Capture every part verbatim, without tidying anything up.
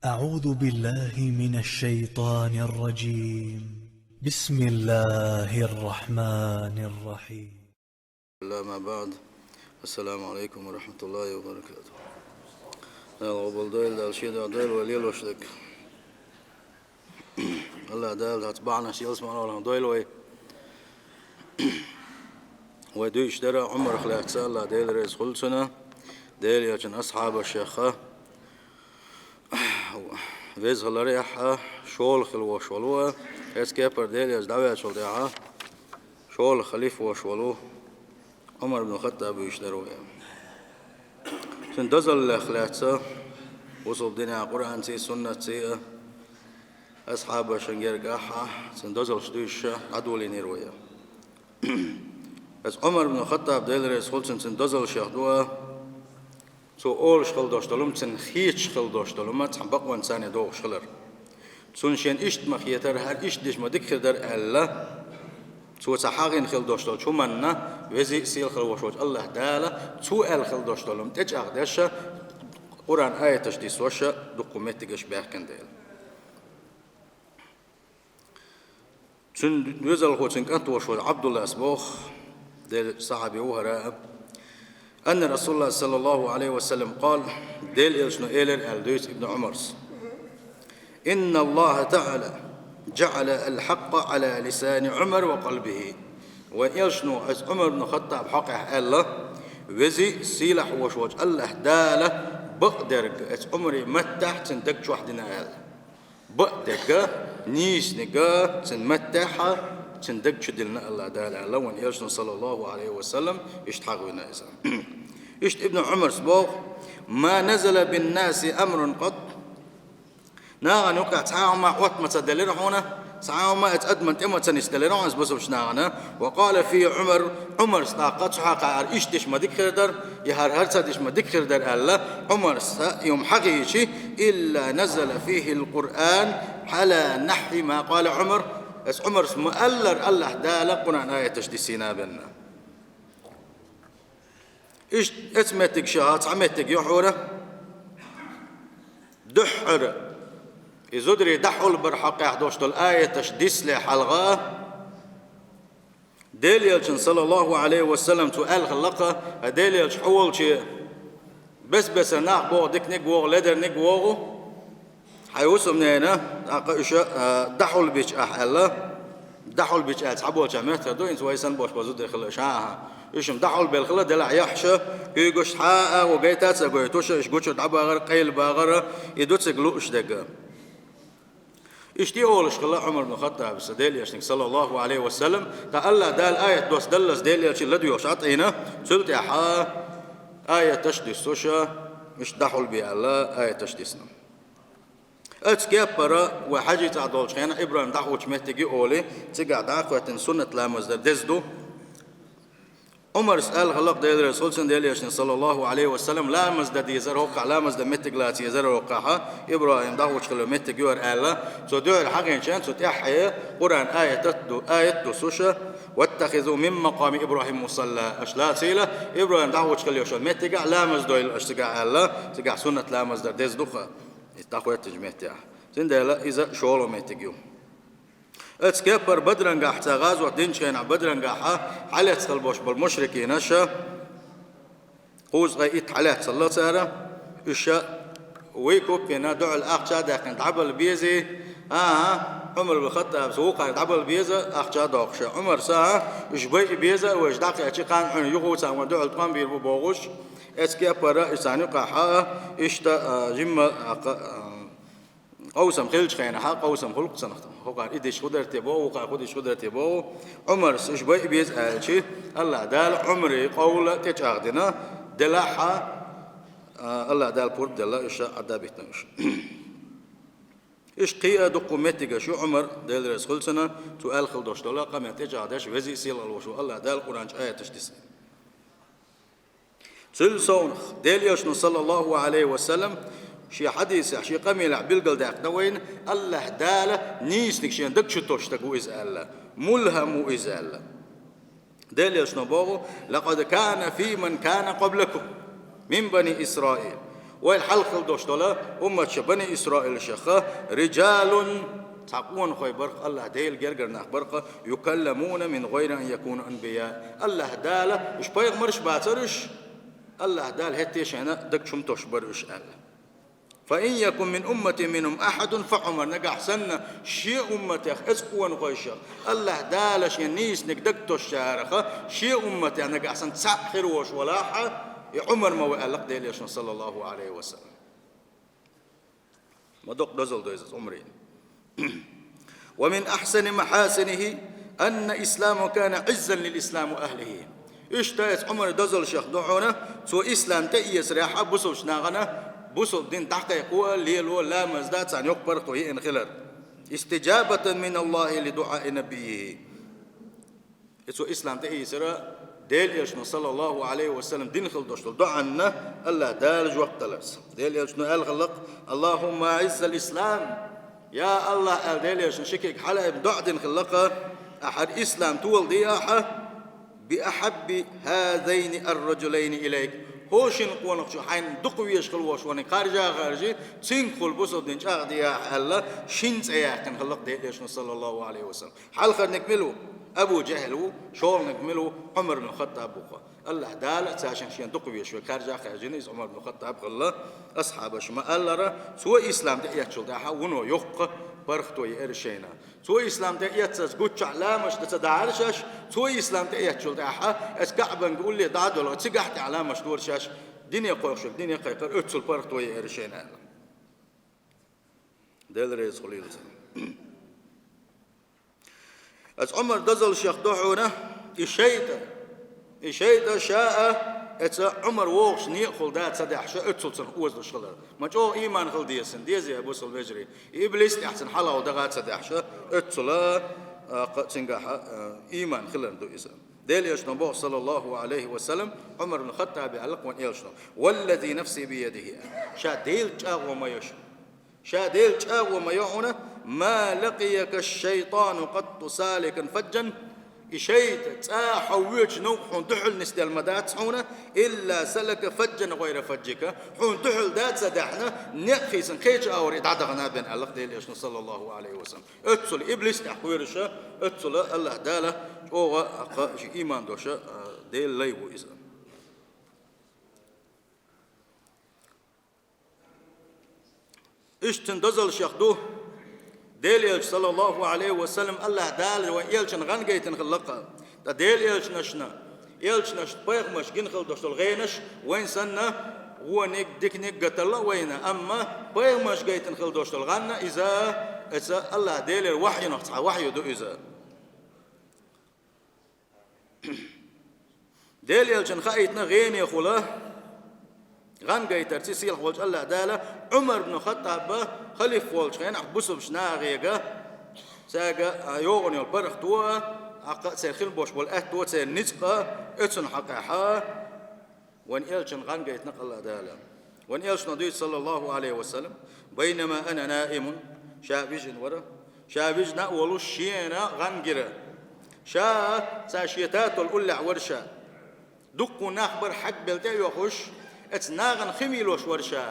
أعوذ بالله من الشيطان الرجيم. بسم الله الرحمن الرحيم. أما بعد. السلام عليكم ورحمة الله وبركاته. Дала къобалдойла, Дала шен дуьхьа дойла вай лелош дерг. АллахӀ Дала хӀанз бахьанаш ялсмала валарна дойла вай. Вай дуьйцуш дара Ӏумарах лаьцна, АллахӀ Дела реза хуьлда цунна, Делан Элчан асхьабашех веза хиларехь шолгӀа хила волуш волу, оцу кепара Делан Элча дӀаваьллачул тӀаьхьа шолгӀа халифа волуш волу Ӏумар ибн Хаттаб вуьйцуш дара вай. Цуьнан дозаллех лаьцна бусалба динехь Къуръанций, суннатций а, асхьабашна гергахь а цуьнан дозаллаш дуьйцуш дӀадолийнера вай. Аса Ӏумар ибн Хаттаб, Дела реза хуьлда цунна, цуьнан дозаллех ду а, цо олуш хила долуш долу хӀума, цунна хеташ хила долуш долу хӀума цхьана бакъонца царна догӀуш хилар. Цунна шена иштта ма хетара, хӀара иштта дича ма дика хир дара аьлла, цо ца хьахийна хила долуш долчу хӀуманна Веза а, Сийлахь а волуш волчу АллахӀ Дала цо аьлла хила долуш долу хӀума тӀечӀагӀдеш а, Къуръан аяташ диссош а дуккха меттигаш баьхкина дела. Цуьнан доьзалхо, цуьнан кӀант волуш волу Ӏабдуллас боху, Делан сахьаби ву хӀара а: «Анна Расулаллах саллаллаху Ӏалайхи ва саллам къала», Делан Элчано элира аьлла дуьйцу Ибн Ӏумарс: «Инна Аллаха таӀала жаӀала ал-хьакъкъа Ӏала лисани Ӏумар ва къалбихи». Вайн Элчано аса Ӏумар ибн Хаттаб хьокъехь аьлла: «Веза а, Сийлахь а волуш волчу АллахӀ Дала бакъдерг аса Ӏумаран маттахь цуьнан даг чохь дина», аьлла. Бакъдерг, нийсаниг цуьнан маттахь цуьнан даг чу диллина АллахӀ Дала аьлла, вайн Элчано саллаллаху Ӏалайхи ва саллам иштта хьахийна иза. Иштта Ибн Ӏумарс боху: «Ма назала бин-наси амрун къат». Нахана юкъахь цхьа а хӀума Ӏотта ма ца делира хьуна, цхьа а хӀума аса адамна тӀе ма ца нисделира хьуна аса бусалбачу нахана. «Ва къала фихи Ӏумар», Ӏумарс тӀаккха цу хьокъехь аьлла: «Иштта дича ма дика хир дара, я хӀара, хӀара ца дича ма дика хир дара», аьлла, Ӏумарс и хӀума хьахийча: «Илла назала фихил Къуръан Ӏала нахьви ма къала Ӏумар». Аса Ӏумарс ма-аллара, АллахӀ Дала Къуръан аяташ диссийна бен. Иштта оцу меттигашха цхьа меттиг ю хьуна. Дуьххьара и зударий дӀахьулбар хьокъехь долуш долу аяташ дисале хьалха, Делан Элчано саллаллаху Ӏалайхи ва саллам цо аьлла хилла-кх: «Делан Элча, хьо волчу бес-бесара нах богӀу, диканиг а вогӀу, ледарниг а вогӀу. Хьайн хӀусамнена тӀаккха уьш, а, дӀахьулбича ахь», аьлла. ДӀахьулбича аьлла цхьаболчара моьттур ду, хӀинца вай санна болуш болу зударий хилла уьш, хьан-хьан. Уьш-м дӀахьулбелла хила, делахь яхьаш, куьйгаш хьа а гӀо гайтаца а гойтуш, уьш гучура дӀабагӀар, къайла багӀар, и ду цига лууш дерг. Иштта и олуш хилла Ӏумар ибн Хаттабас Делан Элчанга, саллаллаху Ӏалайхи ва саллам, тӀаккха АллахӀ Дала аят доссадаллалц Делан Элча ладоьгӀуш Ӏа тӀе йина, цул тӀаьхьа аяташ диссуш, иштта дӀахьулбе аьлла, аяташ дисна. Оцу кепара вай хьажий цӀахь долчу хенахь ИбрахӀим дӀахьочу меттиге олий, цигахь дӀа а хӀоьттина суннат ламаз дар деза ду. Ӏумарс аьлла хилла-кх, Дела реза хуьлда цунна, Делан Элчано, саллаллаху Ӏалайхи ва саллам, ламаз дан дезара хӀокхахь, ламаз дан меттиг лаца езара хӀокхахь, ИбрахӀим дӀахьочу хила меттиг ю хӀара аьлла, цо дуьхьал хьахийначу хенахь цу тӀаьххье Къуръан аятат ду, аят дуссуш: «Ваттахизу мин макъами ИбрахӀим мусалла». Аша лацийла, ИбрахӀим дӀахьочу хила йолчу меттигехь ламаз дойла аша цигахь аьлла, цигахь суннат ламаз дар деза ду-кх. И дӀахӀоьттинчу меттехь. Цундела иза шолгӀа меттиг ю. Оцу кепара Бадрангахь цхьа гӀазот динчу хенахь Бадрангахь хьалаьцна хила болуш болу мушрикинаш, кхузткъе итт хьалаьцна хилла цара, уьш вуй куппина дуьхьал ахча а даьккхина дӀабала безий, а-а, Ӏумар ибн Хаттабас вукхара дӀабала беза, ахча а доккхуш. Ӏумарс а, уьш байъа беза, вайша дӀакхаьчча, кхана хьуна юха царна ван дуьхьал тӀом бийр бу бохуш, оцу кепара и царна юкъахь а, иштта, а, жимма, а, кха-, а, къовсам хилчу хенахь, къовсам хуьлу-кх цунах, хӀокхара и дича хӀун дара те боху, вукхара хӀун дича хӀун дара те боху, Ӏумарс уьш байъа беза аьлча, АллахӀ Дала Ӏумаран къовла тӀечӀагӀдина, делахь а, АллахӀ Дала пурба делла, уьш Ӏадда а битина уьш. Иштта кхин а дуккха меттигаш ю Ӏумар, Дела реза хуьлда цунна, цо аьлла хила долуш долу къамел тӀечӀагӀдеш, веза а сийлахь а волуш волу АллахӀ Дала Къуръан чу аяташ дисна. Цуьнан совнах Делан Элчано, саллаллаху Ӏалайхи ва саллам, шен хьадисехь, шен къамелехь билгалдаьккхина вайна, АллахӀ Дала нийсаниг шен даг чу тосуш стаг ву иза аьлла. Мулхам ву иза аьлла. Делан Элчано боху: «Лакъад кана фи ман кана къаблакум мин бани Исраил». Вай хьалха хила долуш долу умматаш, бани Исраилашах, رجال, цхьа къонахой бара-кх, АллахӀ Делан гергара нах бара-кх, يكلمون من غير أن يكونوا أنبياء. АллахӀ Дала, уьш пайхамарш бацара уьш, АллахӀ Дала хӀетте шайна даг чу хӀума тосуш бара уьш аьлла. فإن يكن من أمتي منهم أحد فعمر, нагахь санна шен умматех, оцу къонахойшех, АллахӀ Дала шен нийсаниг даг тосучарах, шен умматех нагахь санна цхьаъ хир волуш валахь, и Ӏумар ма ву аьлла-кх Делан Элчано, صلى الله عليه وسلم. Ма доккха дозалла ду иза Ӏумаран. ومن أحسن محاسنه أن إسلامه كان عزا للإسلام وأهله. Иштта оцу Ӏумаран дозаллех ду хьуна, цо ислам тӀеэцарехь бусалба нахана бусалба дин дӀакхайкхо, лело, ламаз дан царна йоккха паргӀато еана хилар. استجابة من الله لدعاء نبيه. И цо ислам тӀеийцира, Делан Элчано, صلى الله عليه وسلم, дина хила долуш долу доӀанна АллахӀ Дала жоп даларца. Делан Элчано аьлла хилла-кх: اللهم أعز الإسلام. Я АллахӀ, аьлла Делан Элчано ши куьг хьалаайбина доӀа дина хилла-кх, ахь хӀара ислам толаде ахьа, بأحب هذين الرجلين إليك. ХӀокху шина къонахчух хьайна дукха везаш хила волуш верг кхаржа а харжий, цуьнгахула бусалба дин чӀагӀде ахьа аьлла, шина цӀе яьккхина хилла-кх Делан Элчано, صلى الله عليه وسلم. Хьалхарниг мила ву? Абу ЖахӀл ву, шолгӀаниг мила ву? Ӏумар ибн Хаттаб ву-кх. АллахӀ Дала цу шинна шена дукха везаш верг кхаржа а хаьржина, иза Ӏумар ибн Хаттаб хилла, асхьабаша ма-аллара, цо ислам тӀеэцначул тӀаьхьа вуно йоккха паргӀато еара шайна. Цо ислам тӀеэцнарца гуччахь ламазаш дан ца дахьара шаьш, цо ислам тӀеэцначул тӀаьхьа, оцу КаӀбанга улле дӀа а долуш, цигахь тӀехь ламазаш дора шаьш, дине кхойкхуш верг дине кхайкхира, оццул паргӀато еара шайна аьлла. Дела реза хуьлийла царна. Оцу Ӏумаран дозаллех ду хьуна и шайтӀа. И шайтӀа ша а, оцу Ӏумар вогӀучу некъахула да ца даьхьаш, оццул цунах озалуш хилар. Ма чӀогӀа ийман хила деза цуьнан, дезий, бусалба вежарий? И иблис тӀехь цуьнан хьалха даха а ца даьхьаш, оццул, а, кху-, цуьнгахь, а, ийман хиларна ду иза. Делан Элчано боху, صلى الله عليه وسلم, Ӏумар ибн Хаттабе аьлла-кх вайн Элчано: والذي نفسي بيده. Ша Делан чӀагӀо ма йо шуна. Ша Делан чӀагӀо ма йо хьуна: ما لقيك الشيطان قط سالكا فجا. И шайтӀа цкъа а хьо воьдучу новкъа хьуна дуьхьал нисделла ма дац хьуна, إلا سلك فجا غير فجك. Хьуна дуьхьал да ца даьхьна, некъ хийцина кхечу агӀор и дӀадахана бен аьлла-кх Делан Элчано, صلى الله عليه وسلم. Оццул иблис тӀехь кхоьруш, оццул АллахӀ Дала чӀогӀа а кху-, шен ийман долуш, а, Делан лай ву иза. Иштта цуьнан дозаллех ду, Делан Элча, صلى الله عليه وسلم, АллахӀ Дала вайн Элчанна гӀан гайтина хилла-кх. Ткъа Делан Элчанашна, Элчанашна, пайхамаршна гина хила долуш долу гӀенаш вайна санна вониг, диканиг гаталла а вайна, амма пайхамаршна гайтина хила долуш долу гӀан иза, иза АллахӀ Делера вахьйинах цхьа вахьйу ду иза. Делан Элчанна хаийтина гӀенехула гӀан гайтарца сийлахь волчу АллахӀ Дала Ӏумар ибн Хаттаб халифа волчу хенахь бусалба нахе, цаьрга йогӀун йолу паргӀато, тӀаккха церан хила болуш болу аьтто, церан ницкъ, оцунна хьакъехь вайн Элчанна гӀан гайтина-кх АллахӀ Дала. Вайн Элчано дуьйцу, صلى الله عليه وسلم: بينما أنا نائم, ша вижина вара, ша вижина а волуш, шена гӀан гира. Ша цхьа шен татол уллехь вара ша. Дуккха нах бара хьагбелла тӀе а йохуш, оцу нахана хи мийлош вара ша.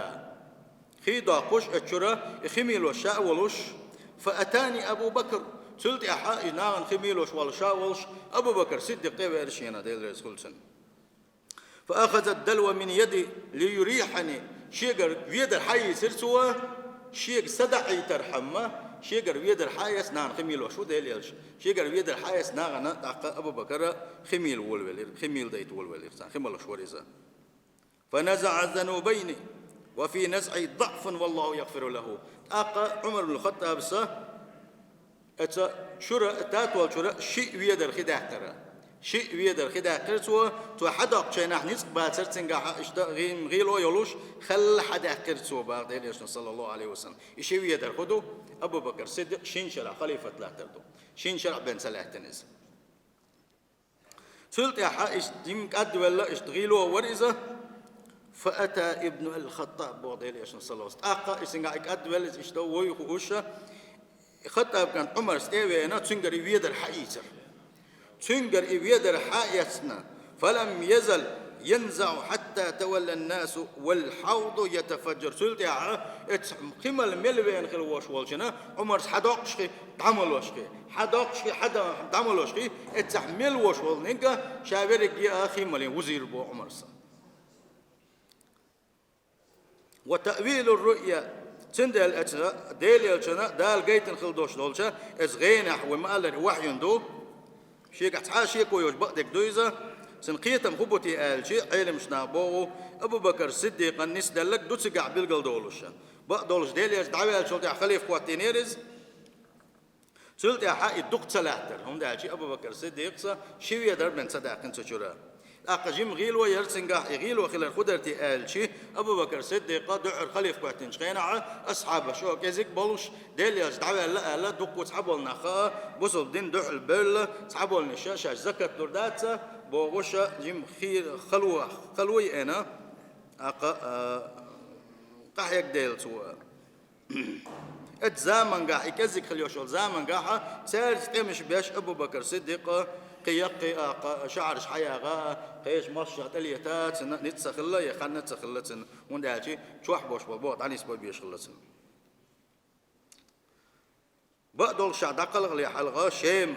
Хи доккхуш оцу чуьра, и хи мийлош ша а волуш, فأتاني أبو بكر. Цул тӀаьхьа и нахана хи мийлош волуш ша а волуш, Абу Бакр Сиддикъ тӀе а веара шена, Дела реза хуьлда цунна. فأخذ الدلو من يدي ليريحني. Шегара ведар хьаийцира цо, шега са даӀийтархьама, шегара ведар хьаэцна, нахана хи мийлош ву Делан Элча. Шегара ведар хьаэцна нахана, тӀаккха Абу Бакр хи мийла волавелира, хи мийла дайта волавелира царна, хи мийлош вара иза. فنزع الذنوبين وفي نزعه ضعف والله يغفر له. ТӀаккха Ӏумар ибн Хаттабас оцу чуьра, татол чуьра шиъ ведар хи даьккхира. Шиъ ведар хи даьккхира цо, цо хьадоккхучу хенахь ницкъ бацара цуьнгахь, иштта гӀийла, гӀийло а йолуш, хала хьадаьккхира цо, боху Делан Элчано, صلى الله عليه وسلم. И ши ведар хӀун ду? Абу Бакр Сиддикъ шина шарахь халифат латтар ду. Шина шарахь бен ца лаьттина иза. Цул тӀаьхьа иштта жимма кӀадвелла, иштта гӀийло а вара иза. فأتى ابن الخطاب, боху Делан Элчано, صلى الله عليه وسلم. ТӀаккха и цуьнгахь и кӀадвелла, иза иштта вуй хууш, Хаттабан кӀант Ӏумарс тӀе а веана, цуьнгара и ведар хьаийцира. Цуьнгара и ведар хьаэцна, فلم يزل ينزع حتى تولى الناس والحوض يتفجر. Цул тӀаьхьа эцу хи мала мел веана хила волуш волчунна Ӏумарс хьадоккхуш хи, дӀа ма луш хи, хьадоккхуш хи, хьада-, дӀа ма луш хи, эццахь мел волуш волниг ша верриге а хи малийна вузийла боху Ӏумарса. وتأويل الرؤيا. Цундела эцу Делан элчанна Дала гайтина хила долуш долчу эцу гӀенехь вай ма-аллара вахьйун ду. Шегахь цхьа а шеко йоцуш бакъдерг ду иза. Цуьнан кхетам хӀун бу те аьлча, Ӏеламчу наха боху, Абу-Бакар Сиддикъан нисделларг ду цигахь билгалдолуш. Бакъдолуш Делан элча дӀаваьллачул тӀаьхьа халифа хӀоттийнера иза. Цул тӀаьхьа и дукха ца лаьттара, хӀунда аьлча Абу-Бакар Сиддикъца ши ведар бен ца даьккхина цу чуьра. ТӀаккха жима гӀийло яра цунгахь, и гӀийло хилар хӀун дара те аьлча, Абу-Бакар Сиддикъа дуьххьара халифа хӀоьттинчу хенахь, асхьабаш чӀогӀа кӀезиг болуш, Делан элча дӀаваьлла аьлла, дуккха цхьаболу нах а бусалба дин дуьхьал бевлла, цхьаболнаш шаьш закат лур дац а бохуш, жима хи-, хало, хало еана, тӀаккха, а, къахьегна дела цо. Эцу замангахь, и кӀезиг хила йолуш йолу замангахь, цаьрца тӀемаш беш Абу-Бакар Сиддикъа кхин яккхий а, кха-, шахьарш хьаяха а, кхечу мостагӀчохь тӀелета а, цуьнан ницкъ ца хилла, я хан а ца хилла цуьнан, хӀунда аьлча чохь болуш болу боху дӀанисбан безаш хилла цуьнан. Бакъдолуш ша дӀакхалхале хьалха Шема,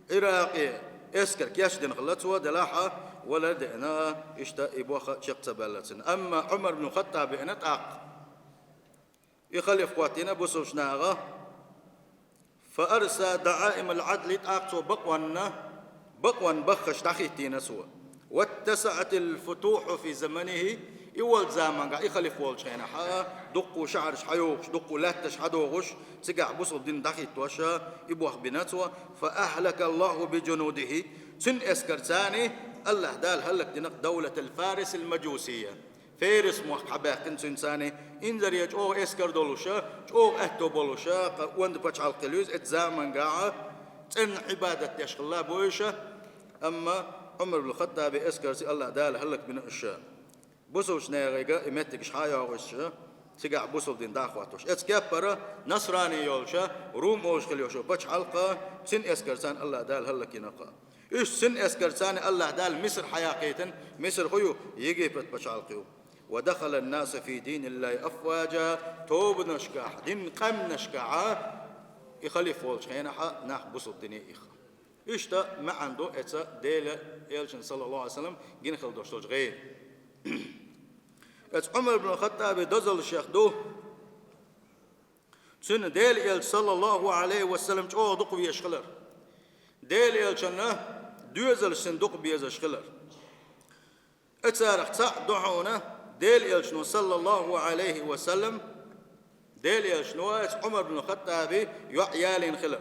Ӏиракъе эскар кечдина хилла цо, делахь а валар а деана, иштта и боху чекх ца баьлла цуьнан. Амма Ӏумар бну Хаттаб веана тӀаккха. И халиф хӀоттийна бусулбачу наха, فأرسى دعائم العدل, тӀаккха цо бакъонна, бакъонна баххаш дӀахӀиттийна цо. واتسعت الفتوح في زمنه, и волчу заманга, и халиф волчу хенахь, дуккха шахьарш хьайогӀуш, дуккха лаьтташ хьадогӀуш, цигахь бусулба дин дӀахӀиттош, и боху бина цо. فأهلك الله بجنوده, цуьнан эскарца Аллаха Дала хӀаллакдина دولة الفارس المجوسية. Ферис мохк хьабаьккхина цуьнца, инзаре чӀогӀа эскар долуша, чӀогӀа аьтто болуша, кха онда пачхьалкх хилла иза, эцу замангахь цӀенна Ӏибадат деш хилла бу уьш, амма Ӏумар бну Хаттаби эскарца Аллаха Дала хӀаллакбина уьш. Бусулбачу нахе и меттигаш хьа а йогӀуш, цигахь бусулба дин дӀа а хӀоттош. Эцу кеппара насрани йолча, Рум олуш хилла йолча пачхьалкха, цуьнан эскарца Аллаха Дала хӀаллакйина кха. Уьш цуьнан эскарца Аллаха Дала Мисар хьаяккхийтина, Мисар хӀун ю, Египет пачхьалкх ю. ودخل الناس في دين الله أفواجا, тобанашкахь, дин къаьмнашкахь, и халиф волчу хенахь нах бусулба дине ихна. Иштта маьӀна ду эца Делан элчан, саллаллаху Ӏалайхи ва саллам, гина хила долуш долчу гӀеран. Эца Ӏумар бну Хаттаби дозаллашех ду, цуьнан Делан элча, саллаллаху Ӏалайхи ва саллам, чӀогӀа дукха везаш хилар. Делан элчанна доьзалш цуьнан дукха безаш хилар. Эцарах цхьаъ ду хьуна Делан элчано, саллаллаху Ӏалайхи ва саллам, Делан элчано эца Ӏумар бну Хаттаби йоӀ ялийна хилар.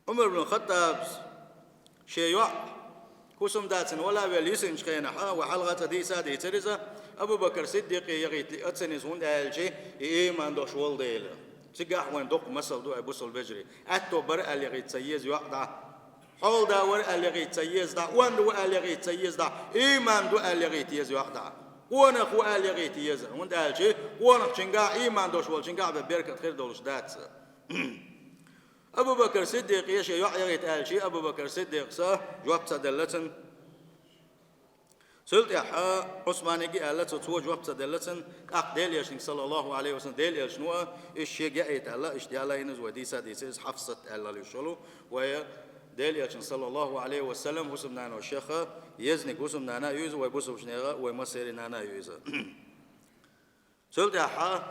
Ӏумар бну Хаттабс шен йоӀ хӀусамда цуьнан вала а велла йисинчу хенахь, вай хьалха цкъа дийца а дийцира иза, Абу-Бакар Сиддикъе яхийта лиъна ца иза, хӀунда аьлча и ийман долуш волу дела. Цигахь вайн доккха масал ду, ай бусалба вежарий. Аьтто бара аьлла яхийта ца еза йоӀ дӀа. Хьолада вара аьлла яхийта ца еза дӀа, онда ву аьлла яхийта ца еза дӀа, ийман ду аьлла яхийта еза йоӀ дӀа. Къонах ву аьлла яхийта еза, хӀунда аьлча къонахчуьнгахь, ийман долуш волчуьнгахь бен беркат хир долуш дац. Абу-Бакар Сиддикъе шен йоӀ яхийта аьлча, Абу-Бакар Сиддикъас жоп ца делла цунна. Цул тӀаьхьа Ӏусманига аьлла цо, цо жоп ца делла цунна, тӀаккха Делан элчанга, саллаллаху Ӏалайхи ва саллам, Делан элчано а, иштта шега яийта аьлла, иштта ялийна иза, вай дийца а дийцира иза, Хьафсат аьлла йолуш йолу, вай Делан элчанан, саллаллаху Ӏалайхи ва саллам, хӀусамнано шех, езниг хӀусамнана а ю иза, вай бусулбачу нехан а, вай массеран а нана а ю иза. Цул тӀаьхьа,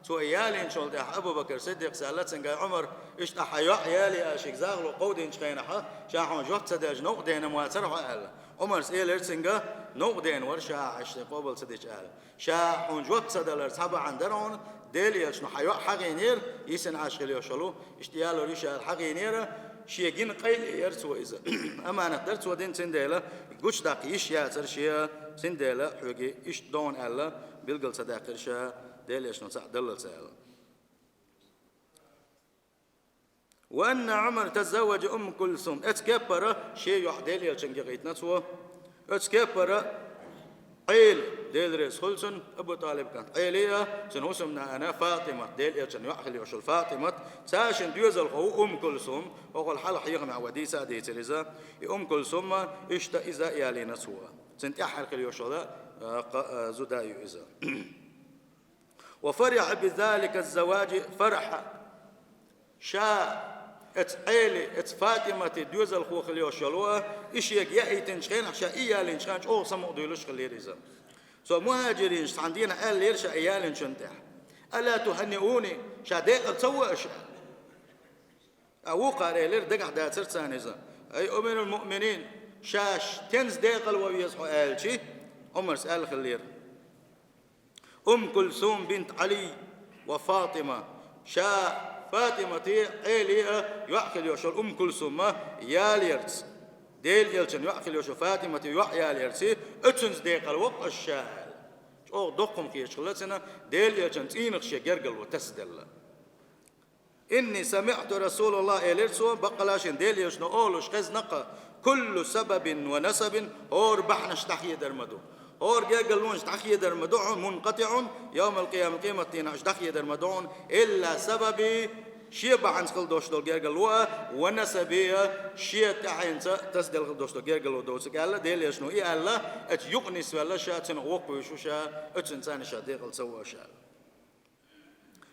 цо и ялийначул тӀаьхьа Абу-Бакар Сиддикъас аьлла цуьнга: «Ӏумар, иштта ахь хьан йоӀ ялий», аьлла шега захало кховдийначу хенахь, ша хьуна жоп ца делча, новкъа дена ма вацара хьо аьлла. Ӏумарс элира цуьнга: «Новкъа дена вара ша, ахь шен къобал ца дича», аьлла. Ша хьуна жоп ца далар цхьа бахьана дара хьуна, Делан элчано хьан йоӀ хьагӀийнера, йисина Ӏаш хила йолуш йолу, иштта ялор ю ша аьлла хьагӀийнера, шен гина къайле яра цо иза. Аманат дара цо дина, цундела гучудаккха йиш яцара шен, цундела хьоьга иштта догӀна аьлла, билгал ца даьккхира ша, Делан элчано цхьаъ даллалц аьлла. وأن عمر تزوج أم كلثوم. Эцу кеппара шен йоӀ Делан элчанга яхийтина цо. Эцу кеппара Ӏели, Дела реза хуьлда цунна, Абу ТӀалиб кӀант Ӏели а, цуьнан хӀусамнана ФатӀимат, Делан элчанан йоӀ хила йолуш йолу ФатӀимат, цаьршиннан доьзалхо ву Умм Кулсум, хӀокхул хьалха хьехамехь вай дийца а дийцира иза. И Умм Кулсум а, иштта иза а ялийна цо. Цун тӀехьа хила йолуш йолу, а, къа-, а, зуда ю иза. وفرح بذلك الزواج فرحا. Ша эцу Ӏели, эцу ФатӀимати доьзалхо хила йолуш йолу, и шега яийтинчу хенахь, ша и ялийначу хенахь чӀогӀа самукъадуьйлуш хиллера иза. Цо мухӀажиринашна цхьана дийнахь аьллера ша и ялийначунна тӀехь: «ألا تهنئوني؟ Ша декъала ца во аша?» Ткъа вукхара элира, дагахь дацара царна иза: «Ай, амирул-муъминин, ша тенза декъала ван веза хьо», аьлча, Ӏумарс аьлла хиллера: «أم كلثوم بنت علي وفاطمة». Ша ФатӀимати Ӏели а йоӀ хила йолуш йолу Умм Кулсум а яларца, Делан элчанан йоӀ хила йолуш йолу ФатӀимати йоӀ яларца, оцунца декъала во-кх аша ша аьлла. ЧӀогӀа доккха хӀума хеташ хилла цунна, Делан элчанан цӀийнах шен гергарло тасаделла. «إني سمعت رسول الله», элира цо, баккъала шен Делан элчано олуш хезна-кх: «كل سبب ونسب», хӀора бахьанаш дӀахедар ма ду, хӀора гергарлонаш дӀахедар ма ду хьуна, «منقطع يوم القيامة», къематдийнахь уьш дӀахедар ма ду хьуна, «إلا سببي», шен бахьанца хила долуш долу гергарло а, «ونسبي», шен тӀаьхьенца тасаделла хила долуш долу гергарло доцург аьлла, Делан элчано и аьлла, оцу юкъа нисвелла ша, цунах воккхавеш ву ша, оцунца царна ша декъала ца во аша аьлла.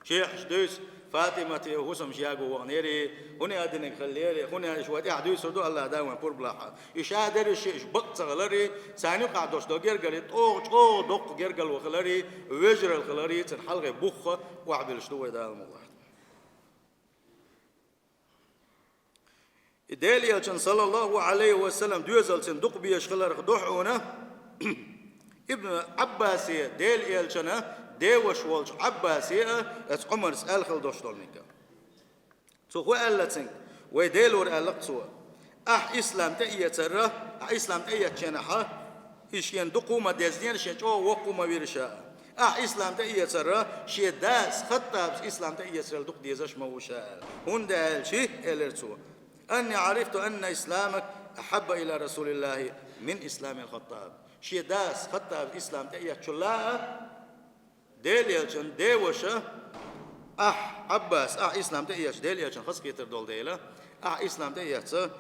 Шиъаш дуьйцу, ФатӀимати хӀусамаш яго ваханера, хӀун а динарг хиллера, хӀун а, иштта вай тӀаьхьа дуьйцур ду, АллахӀ Дала вайн пурба лахь. Иштта дерриш а иштта бакъ ца хилира, царна юкъахь долуш долу гергарло тӀогӀа чӀогӀа доккха гергарло хилира, вежаралла хилира, цуьнан хьалхе бух а охьабуьллуш ду вай, Дала мукъ лахь. И Делан элчанан, саллаллаху Ӏалайхи ва саллам, доьзалца дукха безаш хиларх ду хьуна Ибн Ӏаббасе, Делан элчанан деваша волчу Ӏаббасе а, оцу Ӏумарс аьлла хила долуш долу ника. Цо хӀун аьлла цуьнга? Вай Делора аьлла-кх цо: «Ахь ислам тӀеэцарра, ахь ислам тӀеэцначу хенахь, и шена дукха хӀума ма дезнера, шен чӀогӀа воккха хӀума ма вира ша. Ахь ислам тӀеэцарра, шен дас Хаттабас ислам тӀеэцарал дукха дезаш ма ву ша», аьлла. «ХӀунда аьлча, — элира цо, — أني عرفت أن إسلامك أحب إلى رسول الله من إسلام الخطاب». Шен дас Хаттабас ислам тӀеэцначул а, Делан элчанан деваша, ахь, Ӏаббас, ахь ислам тӀеэцча, Делан элчанна хазахетар долу дела, ахь ислам тӀеэцча,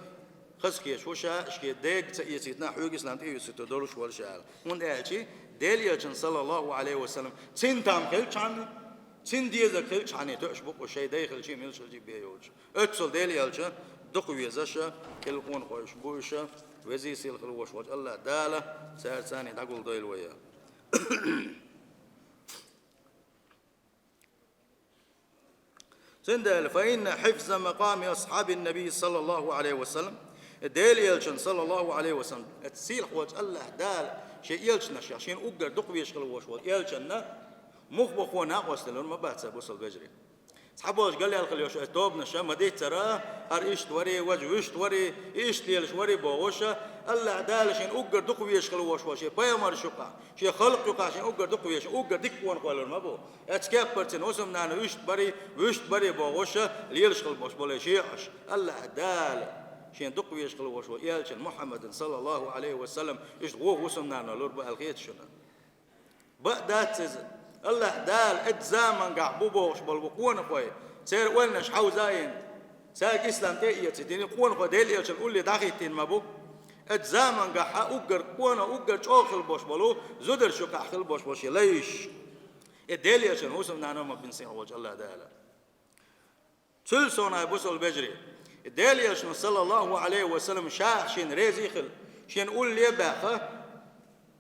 хазахеташ ву ша, шен дега ца эцийтина, хьоьга ислам тӀеэцийта долуш вара ша аьлла. ХӀунда аьлча, Делан элчанан, саллаллаху Ӏалайхи ва саллам, цуьнан там хилчхьана, цуьнан дезарг хилчхьана тоьаш бу-кх уьш, шайн дай хилчий, мила хилчий бен йолчу. Оццул Делан элча дукха везаш хилла къонахой уьш бу уьш, везий сийлахь хила волуш волчу АллахӀ Дала цаьрца царний дӀагулдойла вай. Цундела, فإن حفظ مقام أصحاب النبي صلى الله عليه وسلم, Делан элчанан, саллаллаху Ӏалайхи ва саллам, оцу сийлахь волчу АллахӀ Дала шен элчанашах, шена уггар дукха везаш хила волуш волу элчанна мух бу хӀун накъосталур ма бац, бусалба вежарий. Цхьаболчу галъяьлла хила йолуш оцу тобанаша ма-дийццара, хӀара иштта варий, важа вуьшта варий, и иштта лелаш варий бохуш, АллахӀ Дала шена уггар дукха везаш хила волуш волу шен пайхамарш юкъахь, шен халкъ юкъахь шена уггар дукха везаш, уггар дика къонахой лур ма бу. Оцу кеппара цуьнан хӀусамнана вуьшта барий, вуьшта барий бохуш, лелаш хила болуш болу шиъаш. АллахӀ Дала шена дукха везаш хила волуш волу элчанна Мухьаммадан, саллаллаху Ӏалайхи ва саллам, иштта вон хӀусамнана лур бу аьлла хета шуна? Бакъ дац иза. АллахӀ Дала оцу заманчохь бу бохуш болу къонахой, церан ойланаш хьовзийна, цаьрга ислам тӀеэцийна, и къонахой Делан элчанна улле дӀахӀиттийна ма бу. Оцу заманчохь уггар къона, уггар чӀогӀа хила болуш болу зударшна юкъахь хила болуш болу шен лайш, и Делан элчанан хӀусамнана ма бина, сийлахь волчу АллахӀ Дала. Цуьнан совнаха, бусалба вежарий, Делан элчано, саллаллаху Ӏалайхи ва саллам, ша шена реза а хилла, шена улле а баьхна,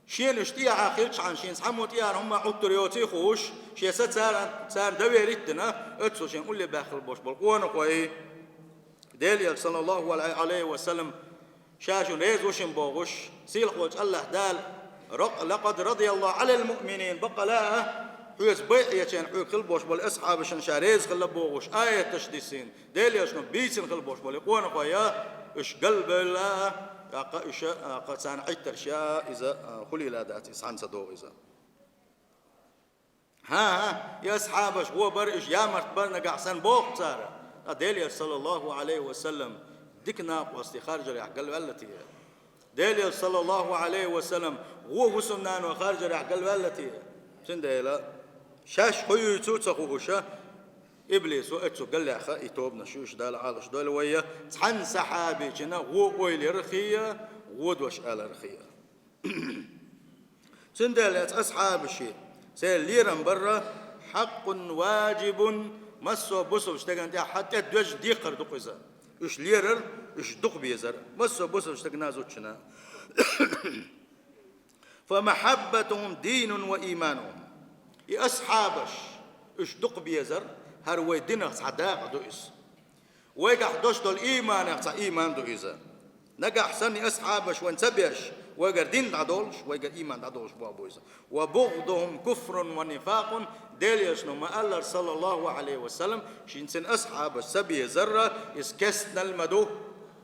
шена уьш тӀехьа хилчхьана, шена цхьаммо тӀехьа хӀумма Ӏуттур йоций а хууш, шен са царна, царна доверить а дина, оццул шена улле а баьхна хила болуш болу къонахой, Делан элча, саллаллаху Ӏалайхи ва саллам, ша шуна реза ву шуна бохуш, сийлахь волчу АллахӀ Дала: «Рак-, لقد رضي الله عن المؤمنين», баккъала а, хьоьца байӀат ечу хенахь хьоьга хила болуш болу асхьабашна ша реза хилла бохуш, аяташ диссина, Делан элчано бийцина хила болуш болу и къонахой, уьш галбевлла а, тӀаккха уьш, тӀаккха царна Ӏиттарш яа, иза, а, хуьлийла дац, иза цхьаьна ца догӀу иза. ХӀан-хӀа, и асхьабаш гӀо бара, уьш ямарт бара нагахь санна боху цара. Ткъа Делан элча, саллаллаху Ӏалайхи ва саллам, дика накъостий харжарехь галваьлла те? Делан элча, саллаллаху Ӏалайхи ва саллам, вон хӀусамнана харжарехь галваьлла те? Цундела шаьш хӀун юьйцу а ца хууш, иблисо оццу галлехь и тобанаш юьйш, Дала Ӏалашдойла вай, цхьана сахьабичунна вон ойла ярах а, вон дош аларах а. Цундела эцу асхьабаши церан лерам барра хьакъун важибун, массо а бусулба стеган тӀехь хьан тӀе доьжна декхар ду-кх иза. Уьш лерар, уьш дукха безар, массо а бусулба стегна, зудчунна. فمحبتهم دينهم وإيمانهم. И асхьабаш, уьш дукха безар, хӀара вай динах цхьа дакъа ду иза. Вайгахь долуш долу ийманах цхьа ийман ду иза. Нагахь санна и асхьабаш вайна ца беш, вайгара дин дӀадолуш, вайгара ийман дӀадолуш боху бу иза. وبغضهم كفر ونفاق, Делан Элчано ма-аллара, саллаллаху Ӏалайхи ва саллам, шен цуьнан асхьабаш ца безарра, иза кестнал ма ду,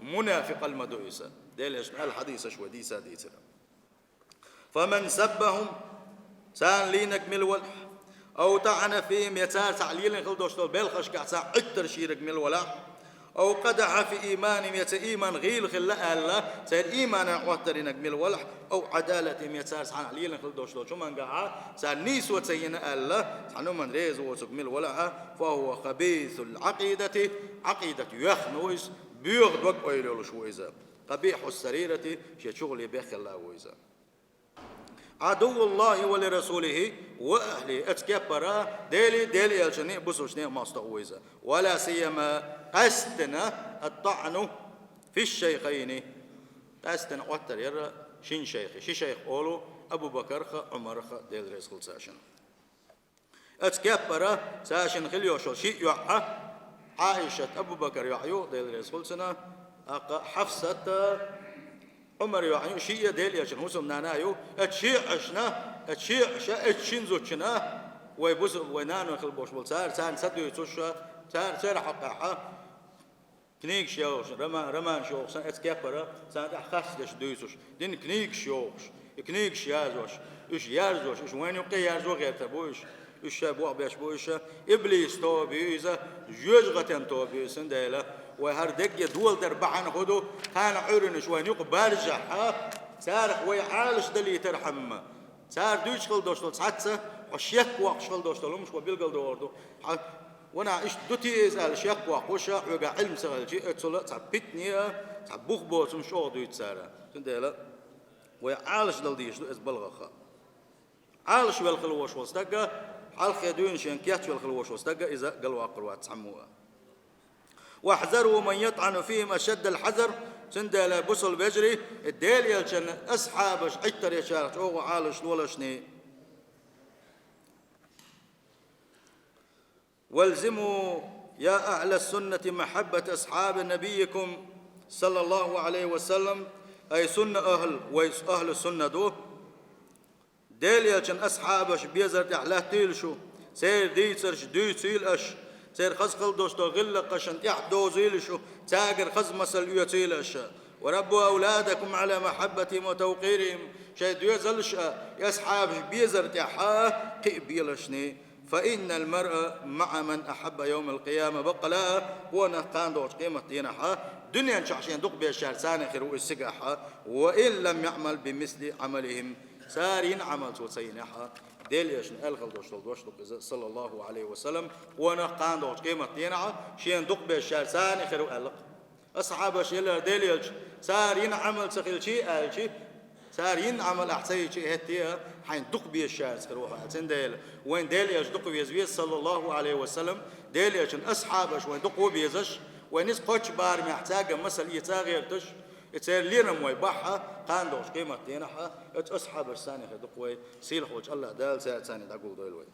мунафикъал ма ду иза. Делан Элчано аьлла хьадисаш вай дийца дийцира. فمن سبهم, царна лийнарг мила велахь, أو طعن فيهم, я цара цхьаъ лелийна хила долуш долу белхашкахь цхьа Ӏиттарш йийнарг мила велахь, أو قدح في إيمانهم, я церан ийман гӀийла хилла аьлла, церан ийманан Ӏоттар йинарг мила велахь, أو عدالتهم, я цара цхьанхьа лелийна хила долуш долчу хӀумангахьа царна нийсо ца йина аьлла, цхьана хӀуманна реза воцург мила велахьа, فهو خبيث العقيدة, Ӏакъидат йоьхна ву иза, боьха дог-ойла йолуш ву иза. قبيح السريرة, шен чухула беххелла ву иза. عدو الله ورسوله وأهله, оцу кеппара Деле, Делан Элчане, бусулбанийн мостагӀа ву иза. ولا سيما, къаьсттина, الطعن في الشيخين, къаьсттина Ӏоттар яра шина шайхе. Ши шайх олу Абу-Бакарха, Ӏумарха, Дела реза хуьлда царна. Оцу кеппара царна хила йолуш йолу шиъ йоӀ, Ӏаишат Абу-Бакар йоӀ ю, Дела реза хуьлда цунна, тӀаккха Хьафсат Ӏумар йоӀ ю, шиъ а Делан Элчан хӀусамнана ю. Оцу шиъашна, оцу шиъаша, оцу шина зудчунна вай бусу-, вай нана хила болуш болу цара, царна ца дуьйцуш, цара, церан хьокъехь книгаш йохуш, роман, романаш йохуш санна, оцу кеппара царна тӀехь харц деш дуьйцуш, дина книгаш йохуш, и книгаш яздеш, уьш яздеш, уьш вайна юккъе ярзо гӀертар бу уьш, уьш ша бохбеш бу уьш, иблис тоба ю иза, жоьжахатин тоба ю иза, цундела вай хӀара дерриге доладар бахьана хӀун ду, кхана Ӏуьйранна уьш вайна юкъа баржахь, царах вай Ӏалашдалийтархьама. Цара дуьйцуш хила долуш долу цхьацца, хьо шек воккхуш хила долуш долу хӀумнаш вай билгалдохур ду. Хьан, ванах иштта ду те иза аьлла шек воккхуш, хьоьгахь Ӏилма ца хилча, оццула цхьа питане а, цхьа бух боцу хӀумнаш чӀогӀа дуьйцу цара. Цундела вай Ӏалашдала дезаш ду иза балхаха. Ӏалашвелла хила волуш волу стаг а, хьалххе дуьйна шен кечвелла хила волуш волу стаг а иза галваккхар вац цхьаммо а. واحذروا من يطعن فيهم أشد الحذر, цундела бусалба вежарий, и Делан Элчан асхьабаш Ӏиттар ечарах чӀогӀа Ӏалашдолашний. والزموا يا أهل السنة محبة أصحاب نبيكم صلى الله عليه وسلم, ай сунна ахӀл, вай ахӀлу сунна ду, Делан Элчан асхьабаш безар тӀехь латтийла шу, церан дийцарш дуьйцийла аша, церан хаза хила долуш долу гӀиллакхашна тӀехь довзийла шу, цаьргара хаза масал оьцийла аша. وربوا أولادكم على محبتهم وتوقيرهم, шайн доьзалш а и асхьабаш безар тӀехь а кхиа белашний. فإن المرء مع من أحب يوم القيامة, баккъала а къонах кхана догӀучу къематдийнахь а дуьнен чохь шен дукха безачаьрца цхьаьна хир ву иза цигахь а, وإن لم يعمل بمثل عملهم, цара йина Ӏамал цо ца йинехь а. Делан Элчано аьлла хила долуш долу дош ду-кх иза, саллаллаху Ӏалайхи ва саллам, къонах кхана догӀучу къематдийнахь а шен дукха безачаьрца цхьаьна хир ву аьлла-кх. Асхьабаш елара Делан Элча, цара йина Ӏамал ца хилчий аьлча, цара йина Ӏамал ахь ца йича, хӀетте а хьайн дукха безачаьрца хир ву хьо аьлла. Цундела вайн Делан Элча дукха веза веза, саллаллаху Ӏалайхи ва саллам, Делан Элчан асхьабаш вайн дукха ву безаш, вайн иза кхоччу барамехь цаьргара масал эца а гӀерташ, и церан лерам вай бахь а, кхана догӀучу къематдийнахь а, оцу асхьабашца цхьаьна хир ду-кх вай, сийлахь волчу АллахӀ Дала цаьрца цхьаьна дӀагулдойла вай.